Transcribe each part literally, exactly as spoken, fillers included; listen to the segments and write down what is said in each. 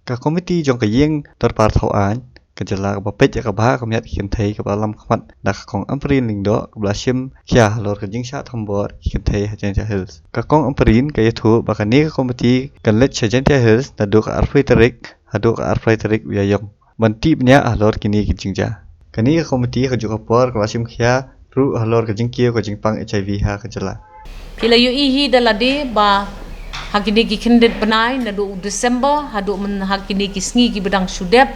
Ka komiti jong ka ïing dorbar thaw aiñ ka jylla kaba peit ïa ka bha ka miat ki kynthei kaba lam khmat da ka Kong Ampareen Lyngdoh kaba la shim khia halor ka jingshah thombor ki kynthei ha Jaintia Hills. Ka Kong Ampareen ka ïathuh ba kane ka komiti kan leit sha Jaintia Hills naduh ka arphew tarik haduh ka arphew tarik u Ïaïong ban tip bniah halor kine ki jingjia. Kane ka komiti ka juh ka por ka la shim khia ruh halor ka jingkiew ka jingpang H I V ha ka jylla. Phi la ïohi hi da lade ba ha kine ki khyndiat bnai naduh u December haduh myn ha kine ki sngi kiba dang shu dep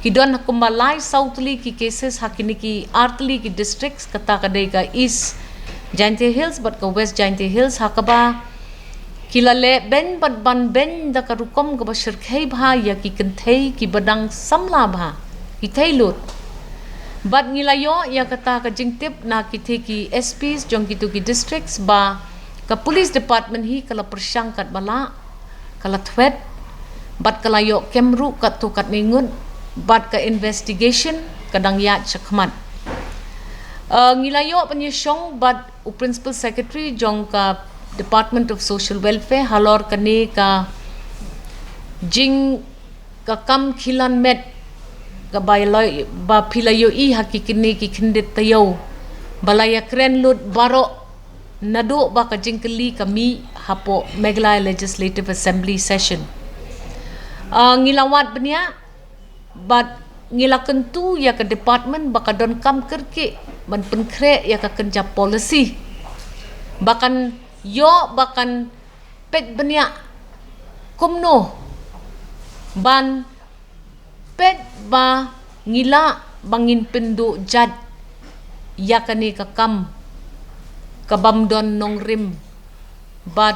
ki don kumba lai saw tylli ki cases ha kine ki ar tylli ki districts, kata ka dei ka East Jaintia Hills bad ka West Jaintia Hills ha kaba ki la leh beiñ bad ban beiñ da ka rukom kaba shyrkhei bha ïa ki kynthei kiba dang samla bha, ki thei lut. Bad ngi la ïoh ïa kata ka jingtip na kitei ki S Ps jong kito ki districts ba ka police department hi ka la pyrshang katba lah, ka la thwet bad ka la ïoh kem ruh katto katne ngut bad ka investigation ka dang ïaid shakhmat. Uh, ngi la ïoh pynïashong bad u principal secretary jong ka Department of Social Welfare halor kane ka jing ka kam khilan met kaba ïa la, ba phi la ïohi ha ki kine ki khyndiat taïew ba la ïakren lut baroh naduh ba ka jingkylli ka mih hapoh Meghalaya Legislative Assembly session. Uh, ngi la wad bniah bad ngi la kyntu ïa ka department ba ka donkam kyrkieh ban pynkhreh ïa ka kynja policy ba kan ïoh ba kan peit bniah kumno ban peit ba ngi lah ba ngin pynduh jait ïa kane ka kam kabym don nongrim bad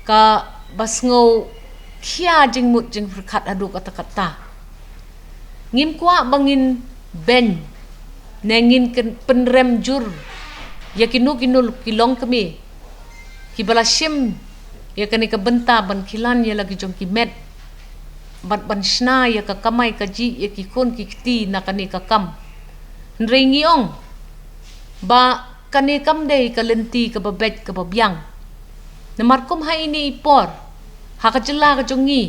kaba sngew khia jingmut jingpyrkhat haduh katta katta. Ngim kwah ba ngin beiñ ne ngin kyn-, pynrem jur ïa kino kino ki longkmie kiba la shim ïa kane ka bynta ban khilan ïa la ki jong ki met bad ban shna ïa ka kamai kajih ïa ki khun ki kti na kane ka kam. Hynrei ngi ong ba kane kam dei ka lynti kaba beit kaba biang. Namar kum ha ine i por ha ka jylla ka jong ngi,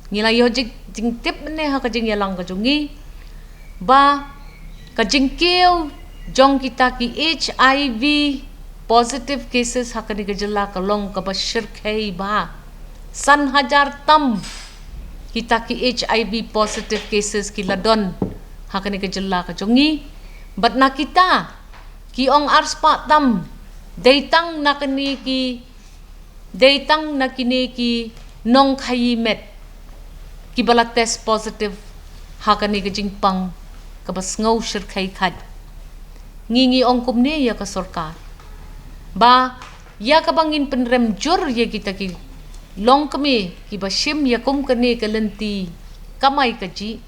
ngi la ïoh jing, jingtip mynne ha ka jingïalang ka jong ngi ba ka jingkiew jong kita ki H I V positive cases ha kane ka jylla ka long kaba shyrkhei bha. San hajar tam kita ki H I V positive cases ki la don ha kane ka jylla ka jong ngi. Bad na kita ki ong arspah tam dei tang na kine ki, dei tang na kine ki nongkhaïi met kiba la test positive ha kane ka jingpang kaba sngew shyrkhei khait. Ngi ngi ong kumne ïa ka sorkar ba ïa kaba ngin pynrem jur ïa kita ki longkmie kiba shim ïa kum kane ka lynti kamai kajih,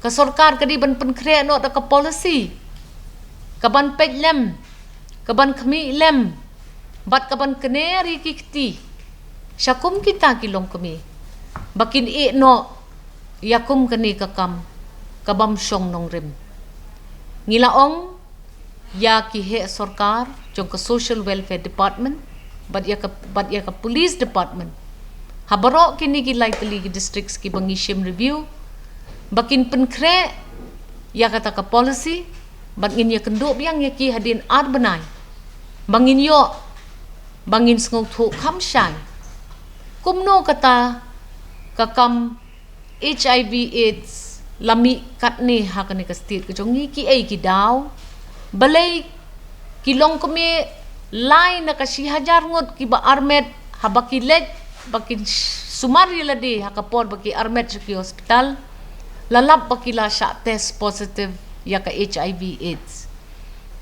ka sorkar ka dei ban pynkhreh noh da ka policy kaban peit lem, kaban khmih lem bad kaban kner ïa ki kti sha kum kita ki longkmie ba kin ïeh noh ïa kum kane ka kam kabym shong nongrim. Ngi la ong ïa ki heh sorkar jong ka Social Welfare Department bad ïa ka, bad ïa ka Police Department ha baroh kine ki lai tylli ki districts kiba ngi shim review ba kin pynkhreh ïa kata ka policy bad ngin ïakynduh biang ïa ki hadien ar bnai ba ngin ïoh, ba ngin sngewthuh kham shai kumno kata ka kam H I V AIDS la mih katne ha kane ka state ka jong ngi, kiei ki daw. Balei ki longkmie lai na ka shi hajar ngut kiba armet, haba ki leit ba kin sumar ïa lade ha ka por ba ki armet sha ki hospital, la lap ba ki la shah test positive ïa ka H I V AIDS.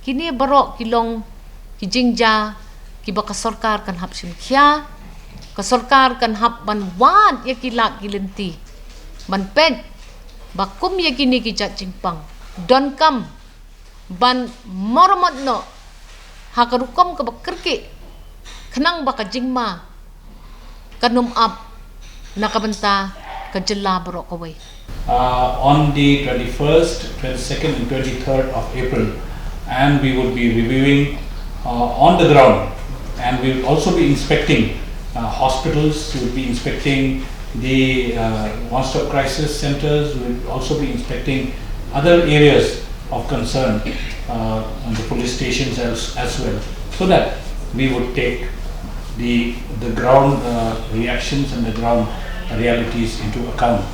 Kine baroh ki long ki jingjia kiba ka sorkar kan hap shim khia, ka sorkar kan hap ban wad ïa ki lad ki lynti ban peit ba kum ïa kine ki jait jingpang donkam ban maramot noh ha ka rukom kaba kyrkieh khnang ba ka jingma kan ym ap na ka bynta ka jylla baroh kawei. Uh, on the twenty-first, twenty-second and twenty-third of April, and we would be reviewing, uh, on the ground, and we would also be inspecting, uh, hospitals, we would be inspecting The uh, one-stop crisis centers will also be inspecting other areas of concern uh, on the police stations as, as well, so that we would take the the ground uh, reactions and the ground realities into account.